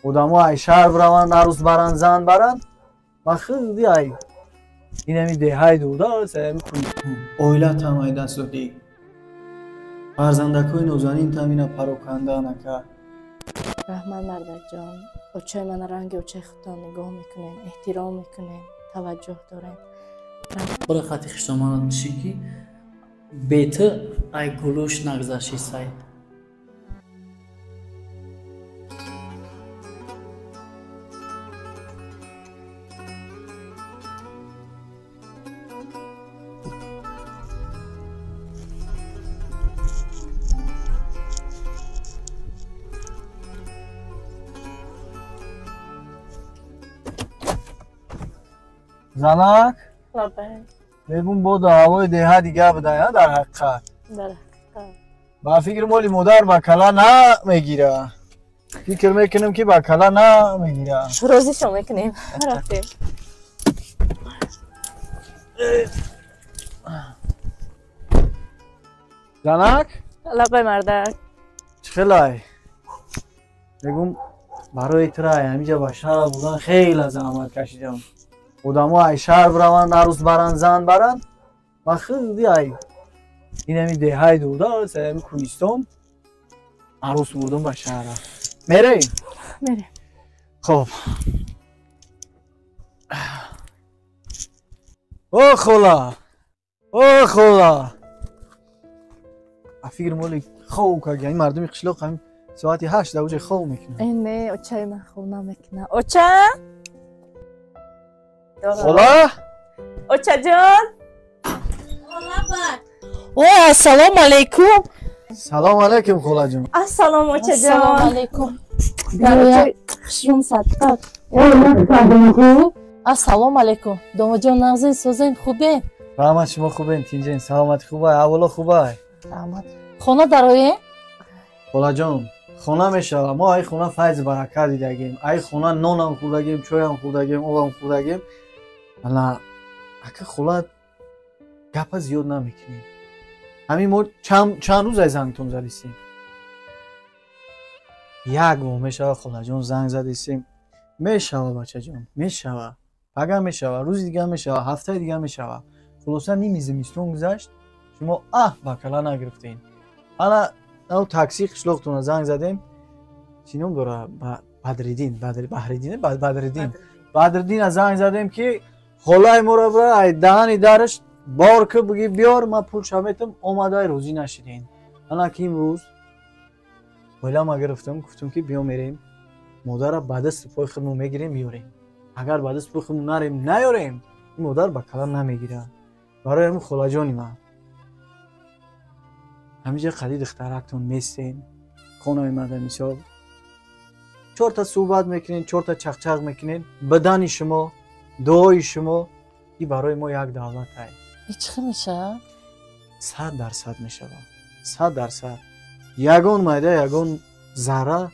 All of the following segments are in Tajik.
Одамо ай шаҳр бираванд, арӯс баранд, зан баранд. Ма худи ай инами деҳаи дурда оилатам ай даст додӣ. Фарзандакҳои нозанинтам ина парокандаан ака. Раҳмат мардакҷон. Очаи мана ранги очаи худтон нигоҳ мекунем, эҳтиром мекунем, таваҷҷӯҳ дорем. Бора хати хиштоманат бишӣ ки бе ту ай гулӯш нагзашти сайд. Занак? Лабай. Мегум боду ҳавои деҳа дига буда, дар ҳақиқат. Дар ҳақиқат. Ба фикр моли модар ба кала намегира. Фикр мекунем ки ба кала намегира. Розишо мекунем. Рафтем. Занак? Лабай мардак. Чӣ хелай? Мегум барои тирай ҳамиҷа ба шаҳр будан хеле заҳмат кашидам. Одамо ай шаҳр бираванд, арӯс баранд, зан баранд. Ма худи ай инами деҳаи дурда, ами кӯҳистон арӯс бурдум ба шаҳра. Мерем? Мерем. Хоб. О хола! О хола! А фикр моли хов кард, ин мардуми қишлоқ ҳам соати 8 дар уҷа хов мекунанд. Э не, очаи ман хов намекунад. Оча? Хола? Очаҷон? О, ассалому алайкум. Салом алайкум, холаҷон. Ассалом, очаҷон. Ассалому алайкум. Хушрум садқат. Ассалому алайкум. Домоҷон нағзин, созен, хубен? Раҳмат, шумо хубен, тинҷен, саломатӣ хубай, аҳволо хубай. Раҳмат. Хона дароем? Холаҷон, хона мешава. Мо ай хона файзи баракат дидагем. Ай хона нонам хӯрдагем, чойам хӯрдагем, обам хӯрдагем. Ана ака хола гапа зиёд намекунем. Ҳамин мо чанд рӯз ай зангтон задистем? Як моҳ мешава холаҷон занг задистем. Мешава бачаҷон, мешава. Пага мешава, рӯзи дигар мешава, ҳафтаи дигар мешава. Хулоса ними зимистон гузашт, шумо аҳ ба кала нагирифтем. Ана ав такси қишлоқтона занг задем. Чӣ ном дора? Бадриддин, Баҳриддин, Бадриддин. Бадриддина занг задем ки холаи моро бира ай даҳани дараш бор ки буги биёр, ман пулша метам, омадай розӣ нашидем. Ана ки имрӯз оилама гирифтам, гуфтам ки биё мерем, модарра ба дасти пои худмон мегирем, меёрем. Агар ба дасти пои худмон нарем, наёрем, ин модар ба кала намегирад. Барои ҳамин холаҷони ман ҳамиҷа қади духтарактон местем, хонаи мада мисол чорта суҳбат мекунем, чорта чақчақ мекунем, бадани шумо, дуои шумо и барои мо як давлат ай. Чӣ хел мешавад? 100% мешавад. 100%. Ягон майда, ягон зарра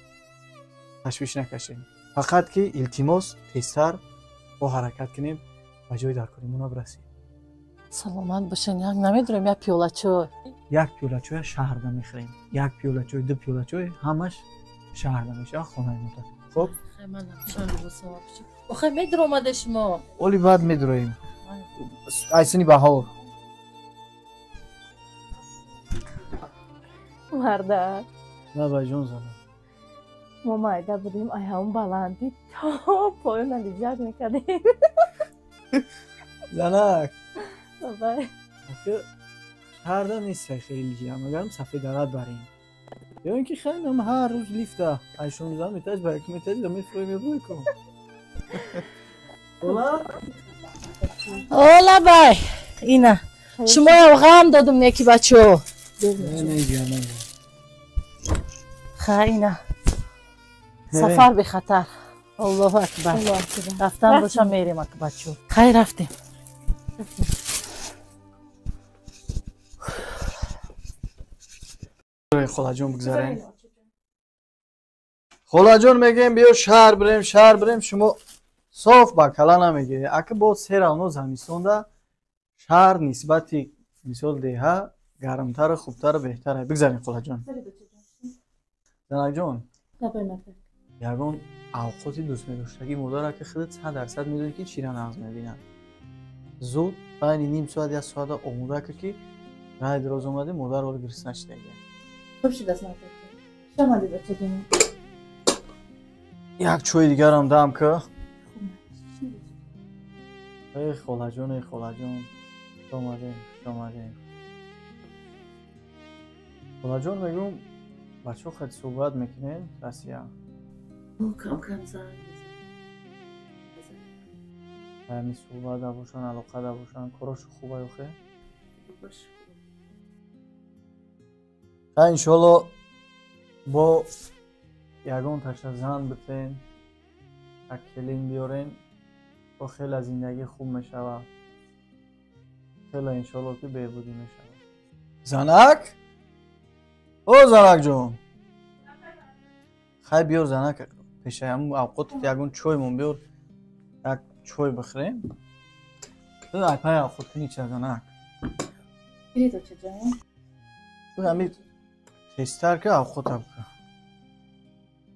ташвиш накашем. Фақат ки илтимос тезтар бо ҳаракат кунем ба ҷои даркоримона бирасем. Саломат бошен. Як намедурем, як пиёла чой. Як пиёла чой шаҳрда мехӯрем. Як пиёла чой, ду пиёла чой ҳамаш шаҳрда мешавад, хонаи модар. Хоб? Охе медуромаде шумо? Оли баъд медуроем. Ай сини баҳор. Мардак. Лабай ҷон зана. Мо майда будем, ай ҳамон баландӣ то поёна лиҷак мекардем. Занак. Лабай. Шаҳрда нест хеле лиҷам, агарам сафедарат барем. Ё ин ки хелам ҳар рӯз лифта ай 16 метаж ба 1 метаж мефурӯем, мебурем кун. Ола? О, лабай. Ина. Шумоям ғам додум неки бачо. Не, не. Ха, ина. Сафар бехатар. Аллоҳу акбар. Рафтан боша мерем ак бачо. Хайр, рафтем. Холаҷон бигзарем. Холаҷон мегӯем биё шаҳр бирем, шаҳр бирем, шумо соф ба кала намегиред. Ака боз се равно замистонда шаҳр нисбати мисол деҳа гармтару хубтару беҳтаре. Бигзарем холаҷон. Занакҷон. Лабай мардак. Ягон авқоти дӯстмедоштагии модарро ки худат 100% медонӣ ки чиро нағз мебинад. Зуд байни ним соат як соата омода кар ки раҳи дароз омадӣ, модар ҳоло гирифта нашидагия. Хуб шудааст мардакҷон. Хуш омадӣ бачаҷон. Як чойи дигарам дам ка. Эй холаҷон, эй холаҷон, хуш омадем, хуш омадем. Холаҷон мегӯм, бачаҳо хеле суҳбат мекунем Россия. Кам кам занг мезанам. Ҳами суҳбат бошанд, алоқа бошанд, корошо хуба ё хе? Та иншоалло бо ягон таша зан битен, як келин биёрен, бо хеле зиндагӣ хуб мешавад. Хеле иншоалло ки беҳбудӣ мешавад. Занак? О занакҷон! Хай биёр занак, пешаи ҳамун авқотат ягон чоймон биёр, як чой бихӯрем. Айпай авқот кунӣ ча занак? Гиред очаҷон. Ҳами тезтар ки авқота бихӯр.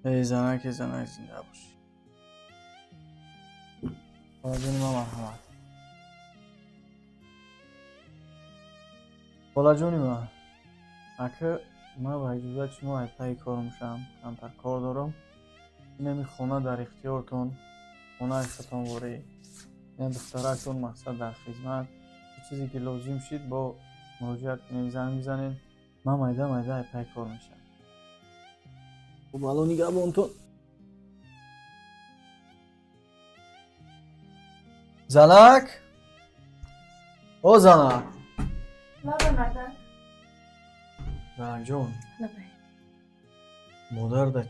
Эй занак, эй занак, зинда бошӣ. Холаҷони ман марҳамат. Холаҷони ман, ака ман ба иҷозати шумо айпаи кор мешавам, камтар кор дорам. Инами хона дар ихтиёртон, хонаи худтон ворӣ. Ина духтарактон мақсад дар хизмат. Чӣ чизе ки лозим шид бо муроҷиат кунем, занг бизанем. Ман майда майда айпаи кор мешавам. Хуб, ало нигаҳбонтон. Занак? О занак! Лабай мардак. Занакҷон. Лабай. Модар да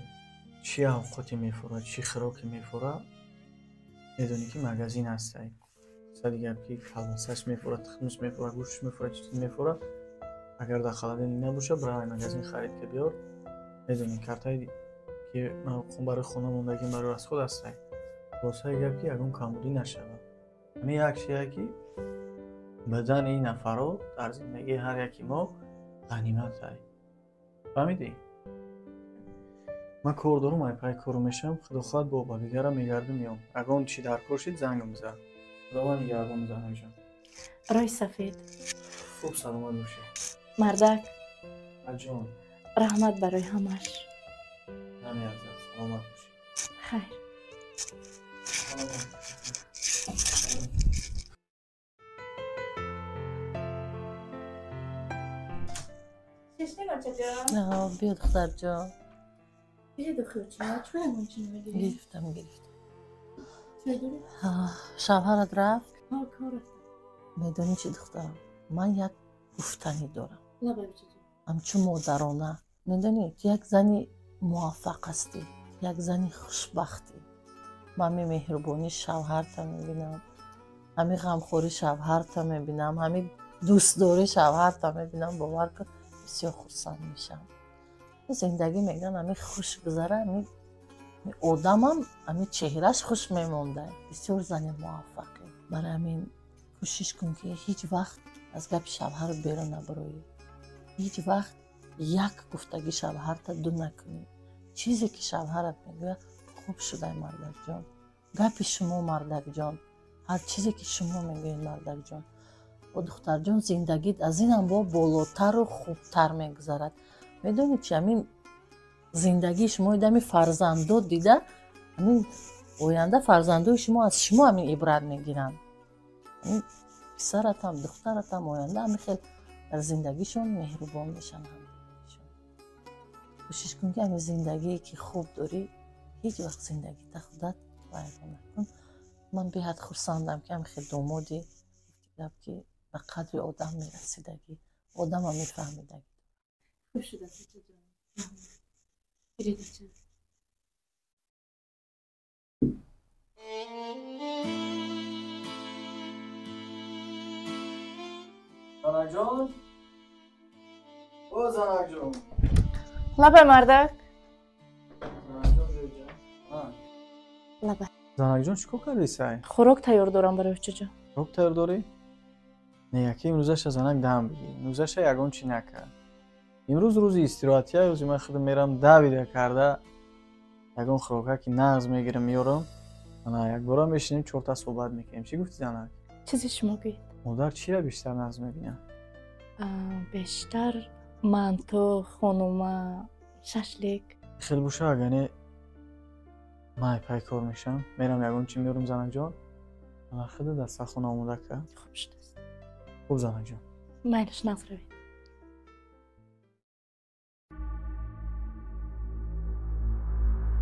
чӣ авқоте мефурад, чӣ хӯроке мефурад, медонӣ ки магазин ҳастай. Сади гап ки колбасаш мефурад, тухмаш мефурад, гӯшташ мефурад, чиз мефурад. Агар дар холодильник набошад, бирав магазин харид ки биёр. Медонӣ картаи ки ман барои хона мондагим барои расход ҳастай. Хулосаи гап ки ягон камбудӣ нашавад. Ҳамин як чизе ки бадани ин нафарҳо дар зиндагии ҳар яки мо ғанимат ай. Фаҳмидӣ? Ман кор дорам, айпай кору мешавам, худо хоҳад бо ба дигарам мегардам меом. Ягон чи дар кор шид зангам бизан. Худованд нигаҳбон занакҷон. Роҳи сафед. Хуб, саломат бошӣ. Мардак. Аҷон. Раҳмат барои ҳамаш. Намеарзад, саломат бошӣ. Хайр. Саломат. Чишнем очаҷон? Биё духтарҷон. Биё духтарҷон, чойамон чӣ намегирӣ? Гирифтам, гирифтам. Чой дорӣ? Шавҳарат рафт? Ҳа, кор рафт. Медонӣ чӣ духтарам? Ман як гуфтанӣ дорам. Лабай очаҷон. Ҳамчун модарона. Медонӣ, ту як зани муваффақ ҳастӣ, як зани хушбахтӣ. Ман ҳамин меҳрубонии шавҳарта мебинам, ҳамин ғамхории шавҳарта мебинам, ҳамин дӯстдории шавҳарта мебинам. Бовар кун, бисёр хурсанд мешавам. Зиндагӣ мегӯянд ҳамин хуш гузара, ҳамин одамам ҳамин чеҳраш хуш мемонда. Бисёр зани муваффақӣ. Барои ҳамин кӯшиш кун ки ҳеҷ вақт аз гапи шавҳарат берун набароӣ. Ҳеҷ вақт як гуфтагӣ шавҳарта ду накунӣ. Чизе ки шавҳарат мегӯяд хуб шудай мардакҷон. Гапи шумо мардакҷон, ҳар чизе ки шумо мегӯед мардакҷон. Бо духтарҷон зиндагит аз инам бо болотару хубтар мегузарад. Медонед чи ҳамин зиндагии шумо ҳамин фарзандо дида, ҳамин оянда фарзандои шумо аз шумо ҳамин ибрат мегиранд. Ҳамин писаратам, духтаратам оянда ҳамин хел дар зиндагишон меҳрубон мешаванд. Кӯшиш кун ки ҳамин зиндагие ки хуб дорӣ, ҳеҷ вақт зиндагита худат вайрон накун. Ман беҳад хурсандам ки ҳамин хел домоди гап ки ба қадри одам мерасидагӣ, одамам мефаҳмидагӣ. Хуб шудааст очаҷон. Гиред оча. Занакҷон? О занакҷон! Лабай мардак. Занакҷон биёҷа. Лабай. Занакҷон чӣ кор кардӣ сай? Хӯрок тайёр дорам барои очаҷон. Хӯрок тайёр дорӣ? Не, яке имрӯзаша занак дам бигир. Имрӯзаша ягон чӣ накард. Имрӯз рӯзи истироҳатия, рӯзи ман худам мерам давида карда Ягон хӯрока ки нағз мегирам меёрам. Ана якбора мешинем чорта суҳбат мекунем. Чӣ гуфтӣ занак? Чизе шумо гӯед. Модар чиро бештар нағз мебинад? Бештар манту, хонума, шашлик. Хел боша агане ман пай кор мешам, мерам ягон чи меёрам занакҷон. Ана худа дастархона омода кард. Хуб шудааст. Хуб занакҷон. Майлаш нағз равед.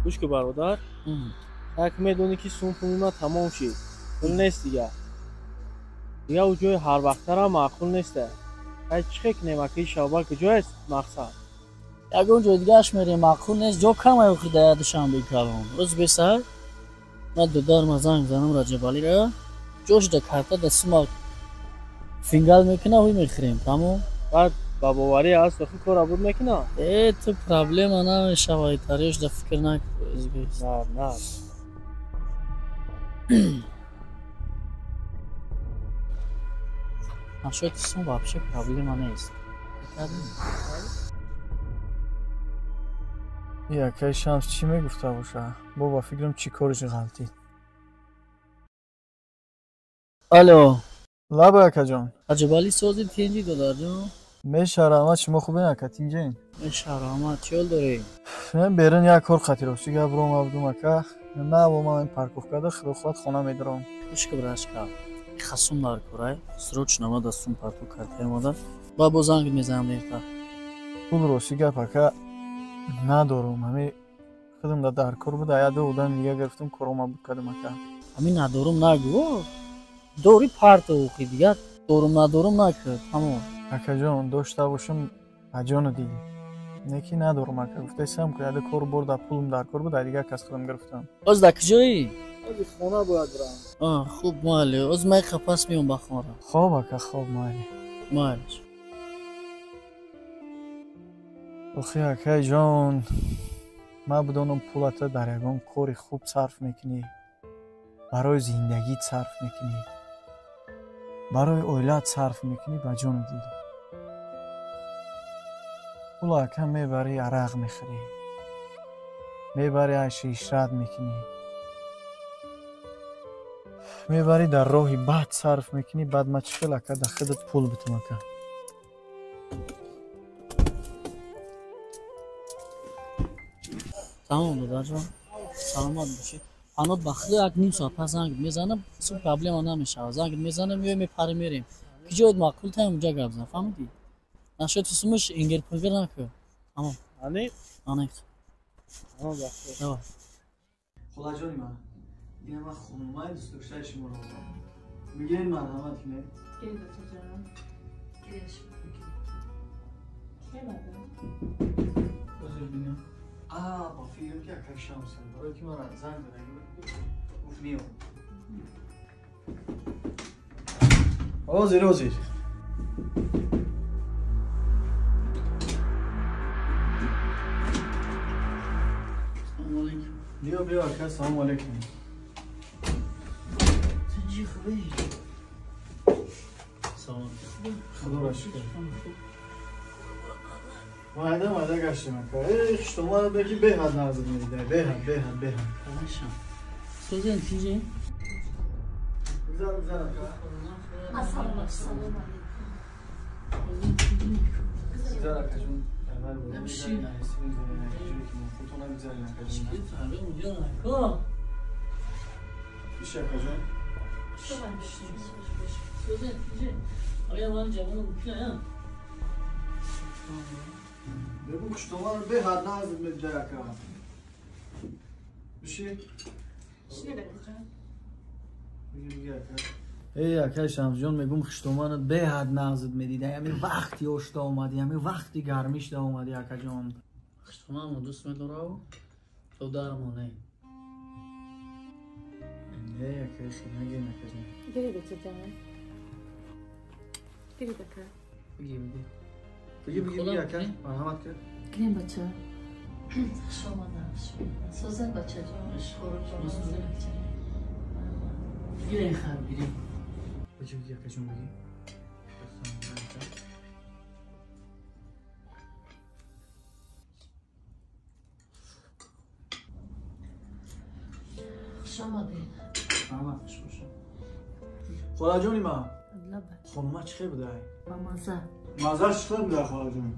Гӯш ки бародар, як медонӣ ки сум пули ман тамом шид. Пул нест дигар. Дигар ӯ ҷои ҳарвақтарам маъқул неста. Ай чӣ хел кунем аки шавба куҷоест мақсад? Ягон ҷои дигааш мерем маъқул нест. Ҷо камай охи дар Душанбе калон. Рӯз бесаҳар ман додарма занг занам Раҷабалира. Ҷош да карта да сума фингал мекуна, ҳуй мехӯрем. Тамом. Баъд ба боварӣ аст охи кора буд мекуна? Э, ту проблема намешавад, тариёш да фикр накун. На, на. Насчёт сум вообще проблема нест. Якай Шамс чӣ мегуфта боша? Бо ба фикрам чӣ кориш ғалтид. Алло. Лаба акаҷон. Раҷабалӣ сози тинҷӣ додарҷон? Меша раҳмат, шумо хубен ака, тинҷен? Меша раҳмат, чӣ ҳол дорӣ? Мен берун як кор қатиросӣ гап рома будум ака. На во ман парковкада худо хоҳад хона медорам. Гӯш ки брашка. Хасум дар корай. Срочно ма да сум парту картаи мода. Ба бо занг мезанам дертар. Пул рости гап ака надорум. Ҳами худам да дар кор буда, я ду одам дига гирифтум корома буд кардам ака. Ҳами надорум нагӯ. Дори парту охи дигар дорум надорум накард. Тамом. Акаҷон, дошта бошам ба ҷону дил. Неки надорум ака. Гуфтаисам ки яде кор бурда пулум дар кор буда, дигар кас худам гирифтам. Оз дар куҷоӣ? Ози хона бояд бирам. Хуб майли. Оз ман қапас меом ба хона. Хоб ака, хоб майли. Майлиш. Охи акайҷон, ман бидонам пулата дар ягон кори хуб сарф мекунӣ, барои зиндагит сарф мекунӣ, барои оилаат сарф мекунӣ ба ҷону дил. Пула ака мебарӣ арақ мехӯрӣ, мебарӣ айши ишрат мекунӣ, мебарӣ дар роҳи бад сарф мекунӣ. Баъд ман чӣ хел ака дар худат пул битам ака? Тамом додарҷон, саломат бошед. Панот ба худо як ним соат пас занг мезанам, су проблема намешавад. Занг мезанам, меоем мепарем мерем. Ки ҷоят маъқул таем унҷа гап зан, фаҳмидӣ? Насчёти сумаш ингер-пингер накун. Тамом. Ани? Аниқ. Тамом, бахшед. Давай. Холаҷони ман, ина ман хонумаи дӯстдоштаи шуморо овардам. Мегиред марҳамат кунед? Гиред бачаҷон. Гиред шумо. Ке мардам? Ҳозир бинам. Ба фикрам ки акай Шамс аст. Барои ки мара занг задагӣ буд, гуфт меом. Ҳозир, ҳозир. Салому алейкум. Биё, биё ака, салому алейкум. Тинҷӣ хубӣ? Салом. Худоро шукр. Майда майда гаштем ака. Эй, хуштомад беки беҳад назр медидай. Беҳад, беҳад, беҳад. Хорошо. Сӯзен тинҷӣ? Гузар, гузар ака. Ассалому алейкум. Гузар акаҷон. Аввал Намши. Иш акаҷон. Сӯзен тинҷӣ? Оя ман ҷавонам мумкин Бегу хуштомад беҳад назр медидай ака. Биши? Шинед акаҷон. Биги, биги ака. Эй акай Шамсҷон, мегум хуштоманат беҳад нағзат медидай. Ҳамин вақти ошта омадӣ, ҳамин вақти гармишда омадӣ акаҷон. Хуштоманро дӯст медорав, додармо не. Не акай, хел нагин акаҷон. Гиред бачаҷон. Гиред ака. Биги, биги. Биги, биги, биги ака. Марҳамат кар. Гирем бача. Хуш омадам. Сӯзен бачаҷон. Сӯзен бача. Гирем хар, гирем. Биги, биги акаҷон, биги. Хуш омадед. Раҳмат, хуш бошед. Холаҷони ман, хонума чӣ хел будай? Ба маза. Мазаш чӣ хел будай, холаҷон?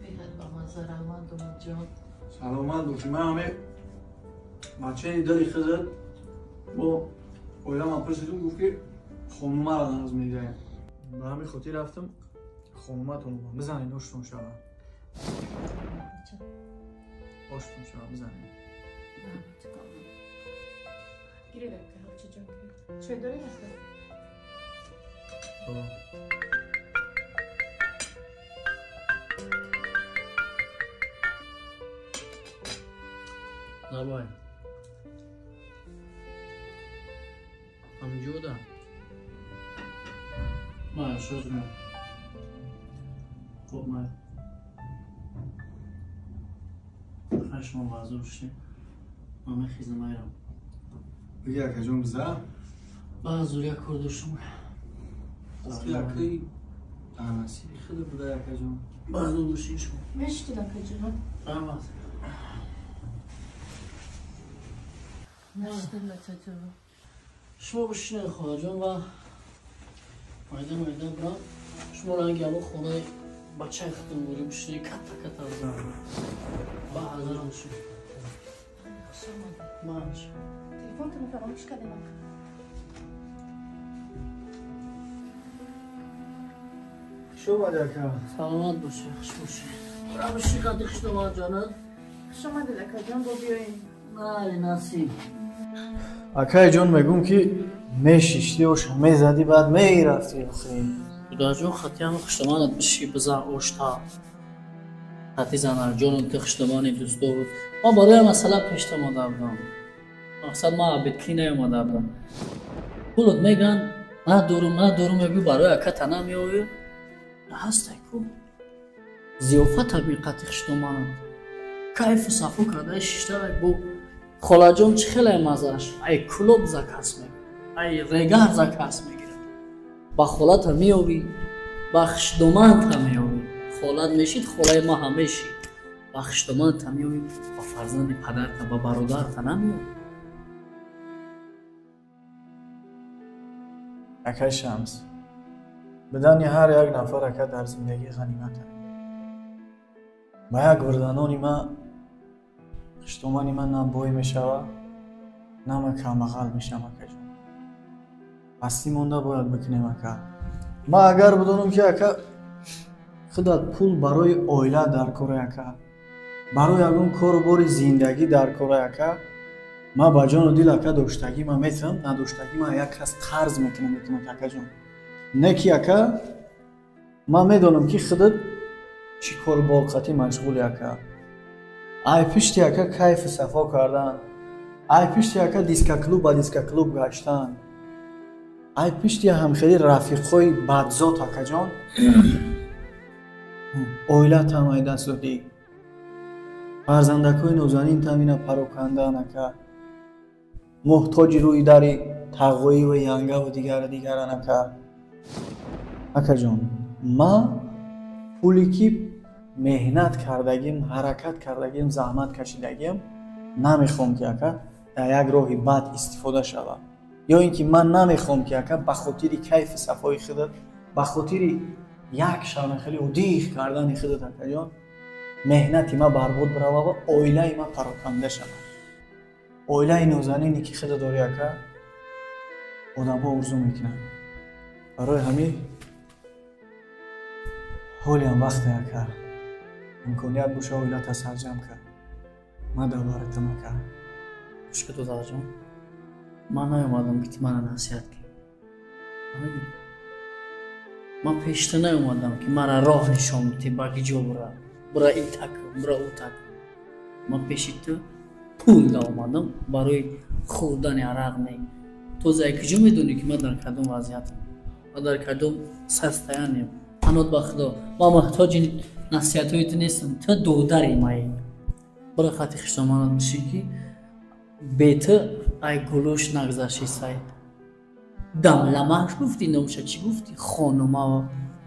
Беҳад ба маза, раҳмат, домодҷон. Саломат бошӣ. Ман ҳаме бачаи дили худат бо оиламан пурсидум, гуфт ки хонумаро нағз медиҳем. Ба ҳамин хотир рафтам хонуматон омад. Бизанед, оштон шава. Оштон шава, бизанед. Гиред ака, ҳавчиҷон. Чой доред ака? Давай. Амҷода. Мая, шозмя. Хоб, мая. Хай шумо баъзур шудем. Ман мехезам, айрам. Биги акаҷон, биза? Баъзур як кор доштам. Акаи дар насиби худ буда, акаҷон. Баъзур бошед шумо. Мешитед, акаҷон. Раҳмат. Нашитед, бачаҷон. Шумо бишинед, холаҷон, ва майда майда бирам. Шумо ранги ҳамо хонаи бачаи худтон бурӣ бишинед, ката ката бизанам. Ба ҳазар бошед. Хуш омадед. Маш. Телефонтонро фаромӯш кардем, ака. Хуш омадед, ака. Саломат бошед, хуш бошед. Бира бишин, қадди хуш омад, ҷонат. Хуш омадед, акаҷон, бо биёем. Майли, насиб. Акаи ҷон, мегӯм ки мешишти, оша мезадӣ, баъд мерафтӣ охи. Дудаҷон, хати ҳама хуштоманат биши, бизан ошта. Хати занарҷоном, ту хуштомани дӯсто буд. Ман барои масъала пешта омада будам. Мақсад, ман абедкӣ наомада будам. Пулот меган, надорум, надорум, мегӯ, барои аката намеоӣ. Ҳастай ку. Зиёфата биқати хуштоманат. Кайфу сафо карда шишта бо холаҷон, чӣ хеле маззаш. Ай кулоб заказ мекунад, ай регар заказ мегирад. Ба холата меёвӣ, ба хушдоманта меёвӣ. Холат мешид, холаи ма ҳам мешид. Ба хушдоманта меёвӣ, ба фарзанди падарта, ба бародарта намеёвӣ. Акай Шамс, бидани ҳар як нафар, ака, дар зиндагӣ ғанимат. Ба як бурданони ма хуштомани ман на бой мешава, на ма камбағал мешавам, акаҷон. Ҳастӣ монда бояд бикунем, ака. Ман агар бидонам ки, ака, худат пул барои оила дар кора, ака, барои ягон кору бори зиндагӣ дар кора, ака, ман ба ҷону дил, ака, доштагӣ ман метавонам, надоштагӣ ман як кас қарз мекунам, метавонад, акаҷон. Не ки, ака, ман медонам ки худат чӣ кору борқатӣ машғули, ака. Ай пишти, ака, кайфу сафо кардан, ай пишти, ака, дискоклуб ба дискоклуб гаштан, ай пишти ҳамхели рафиқҳои бадзот, акаҷон, оилатам ай даст додӣ, фарзандакҳои нозанинтам ина парокандаан, ака, муҳтоҷи рӯи дари тағоӣ ва янгаву дигару дигаран, ака. Акаҷон, ман пуле ки меҳнат кардагим, ҳаракат кардагим, заҳмат кашидагим, намехоҳам ки, ака, дар як роҳи бад истифода шавад, ё ин ки ман намехоҳам ки, ака, ба хотири кайфу сафои худат, ба хотири як шавнахели удиғ кардани худат, акаҷон, меҳнати ман барбод бирава ва оилаи ман пароканда шавад. Оилаи нозанине ки худат дорӣ, ака, одамҳо орзу мекунанд. Барои ҳамин ҳолиам вақте, ака, имконият боша, оилата сарҷамъ кард. Ман даваратам, ака. Гӯш ки, додарҷон, ман наомадам ки ту мара насиҳат кунӣ. Фаҳмидӣ? Ман пешта наомадам ки мара роҳ нишон бидиҳӣ, ба ки ҷо бура. Бура ин так, бура ӯ так. Ман пеши ту пул даомадам барои хӯрдани арақ не. Тоза куҷо медонӣ ки ман дар кадом вазъиятам ва дар кадом состояниям? Панот ба Худо, ман муҳтоҷи насиҳатҳои ту нестам. Ту додари маӣ. Бура хати хуштоманат бишин ки бе ту ай гулӯш нагзашти сай. Дамламаш гуфтӣ, номша чӣ гуфтӣ? Хонума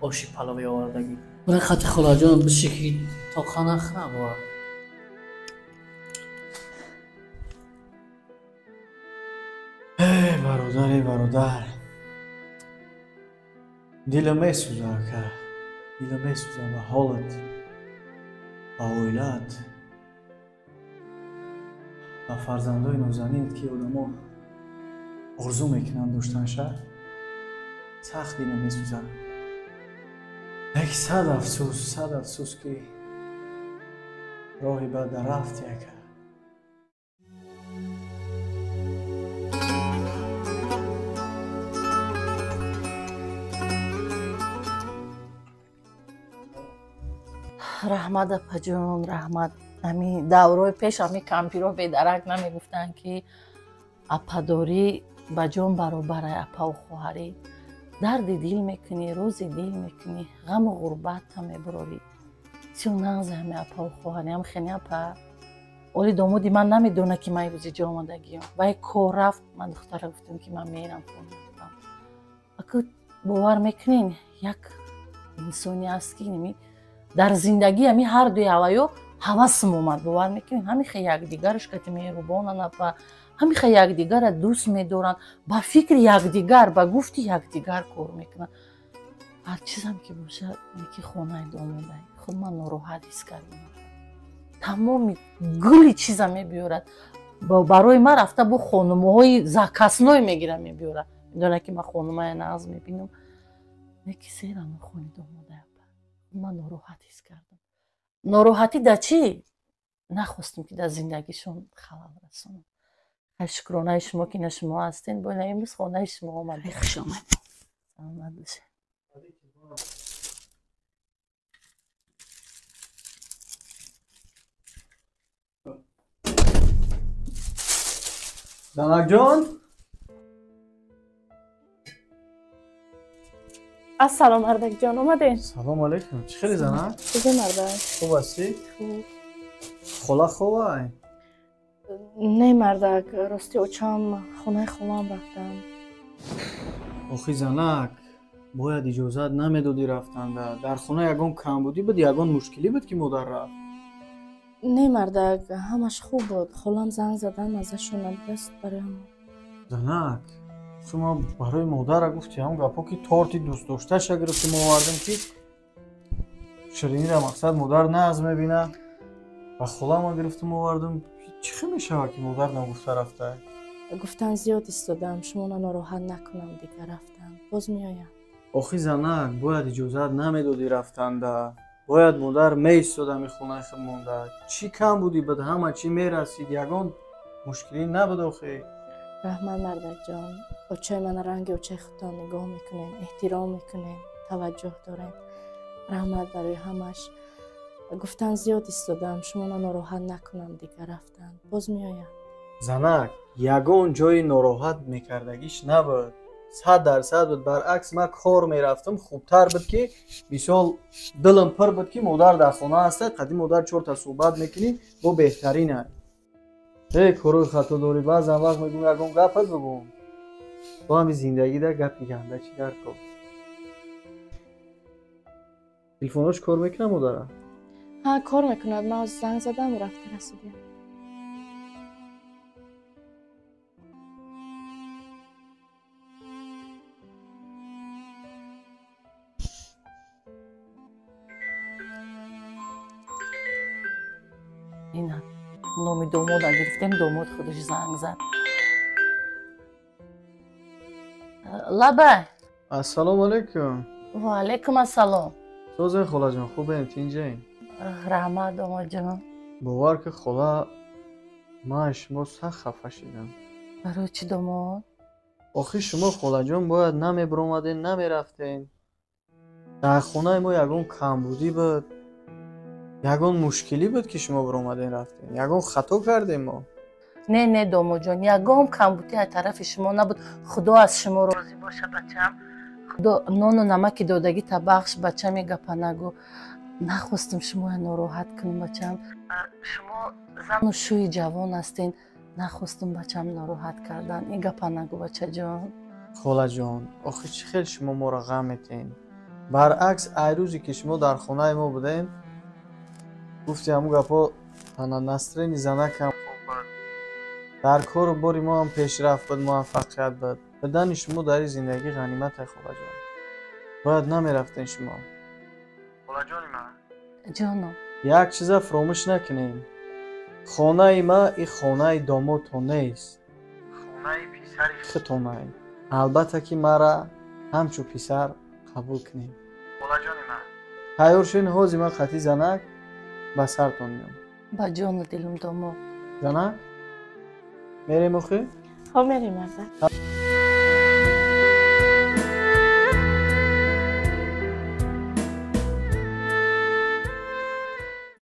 оши паловӣ овардагӣ. Бура хати холаҷонам бишин ки тоқа нахӯра бора. Эй бародар, эй бародар, дилам месӯза ака, дилам месӯза ба ҳолат, ба оилаат, ба фарзандои нозанинат, ки одамо орзу мекунанд доштанша. Сахт дилам месӯза. Лекин сад афсӯс, сад афсӯс, ки роҳи бад рафти ака. Раҳмат, апаҷон, раҳмат. Ами даврои пеш ами кампиро бедарак намегуфтанд, ки ападорӣ ба ҷон баробарай, апаву хоҳарӣ. Дарди дил мекунӣ, рӯзи дил мекунӣ, ғаму ғурбатта мебурорӣ. Сиё нағзи ҳами апаву хоҳарӣ, ам хени апа. Оли домоди ман намедона, ки ман имрӯз иҷо омадагиам. Вай кор рафт, ман духтара гуфтам, ки ман мерам хона. Аку бовар мекунен, як инсоне аст, ки ними дар зиндагӣ ҳами ҳар дуи ҳаваё ҳавасм омад, бовар мекунед, ҳамихе якдигарш кати меҳрубонанд апа, ҳамихе якдигарра дӯст медоранд, ба фикри якдигар, ба гуфти якдигар кор мекунанд. Ҳар чизам ки бошад, неки хонаи домодай худ ман нороҳат ҳис кардам. Тамоми гули чиза мебиёрад барои ман, рафта бо хонумоҳои закасной мегира мебиёрад. Медонад, ки ман хонумая нағз мебинам, неки серам хони домодай апа, ман нороҳат ҳис кардам. Нороҳатӣ дар чӣ? Нахостем, ки дар зиндагишон халал расонам. Шукронаи шумо, ки на шумо ҳастен, бо ина имрӯз хонаи шумо омадем. Хуш омадед. Саломат бошед. Занакҷон, Ассалом, мардакҷон, омаден? Салом алейкум. Чӣ хели, занак? Хубе, мардак. Хуб ҳастӣ? Хуб. Хола хобай? Не, мардак, рости очам хонаи холаам рафтам. Охи занак, бояд иҷозат намедодӣ рафтанда. Дар хона ягон камбудӣ буд, ягон мушкилӣ буд, ки модар рафт? Не, мардак, ҳамаш хуб буд. Холам занг задан, маззашон набудаст, барои ҳамон. Занак, шумо барои модара гуфти ҳамон гапҳо, ки торти дӯстдошташа гирифтем овардем, ки ширинира мақсад модар нағз мебина, ба холама гирифтем овардем. Чӣ хел мешавад, ки модар нагуфта рафта? Гуфтан зиёд истодам, шуморо нороҳат накунам, дигар рафтам, боз меоям. Охи занак, бояд иҷозат намедодӣ рафтанда. Бояд модар меистода хонаи худ монда. Чӣ кам будӣ буд, ҳама чӣ мерасид, ягон мушкилӣ набуд охи. Раҳмат, мардакҷон. Очаи мана ранги очаи худтон нигоҳ мекунем, эҳтиром мекунем, таваҷҷӯҳ дорем. Раҳмат барои ҳамаш. Гуфтан зиёд истодам, шуморо нороҳат накунам, дигар рафтам, боз меоям. Занак, ягон ҷои нороҳат мекардагиш набуд, 100% буд. Баръакс, ман кор мерафтам, хубтар буд, ки мисол дилам пур буд, ки модар дар хона ҳаста, қади модар чорта суҳбат мекунӣ, бо беҳтарина. Э, корои хато дорӣ, баъзан вақт мегӯм, ягон гапат бигӯм. Бо ҳами зиндагида гапи ганда чӣ дар кор? Телефонош кор мекунад модара? Ҳа, кор мекунад. Ман занг задам, рафта расидем. Ина номи домода гирифтем, домод худаш занг зад. Лабай. Ассалому алайкум. Ва алайкум ассалом. Созен, холаҷон, хубем, тинҷаем? Раҳмат, домодҷон. Бовар ки, хола, ман шумо сахт хафа шидам. Барои чӣ, домод? Охи шумо, холаҷон, бояд намебиромаден, намерафтен. Дар хонаи мо ягон камбудӣ буд, ягон мушкилӣ буд, ки шумо биромаден рафтен? Ягон хато кардем мо? Не, не, домодҷон, ягон камбудӣ аз тарафи шумо набуд. Худо аз шумо розӣ боша, бачам. Худо нону намаки додагита бахш, бачам. Гапа нагӯ. Нахостем шумоя нороҳат кунем, бачам. Шумо зану шӯи ҷавон ҳастен, нахостем, бачам, нороҳат кардан. Ин гапа нагӯ, бачаҷон. Холаҷон, охи чӣ хел шумо моро ғам метиҳед? Баръакс, ай рӯзе ки шумо дар хонаи мо будем, гуфти ҳамун гапҳо, ана настроени занакам хуб буд. Дар кору бори мо ҳам пешрафт буд, муваффақият буд. Бидани шумо дар ин зиндагӣ ғанимате, холаҷон. Бояд намерафтен шумо. Холаҷони ман. Ҷоном. Як чиза фуромӯш накунем. Хонаи ма и хонаи домодтон нест. Хонаи писари худтонай. Албатта ки мара ҳамчун писар қабул кунем. Холаҷони ман. Тайёр шуен, ҳозир ман қатъи занак ба сартон меом. Ба ҷону дилум, домод. Занак? Мерем охи? Ҳо, мерем, мардак.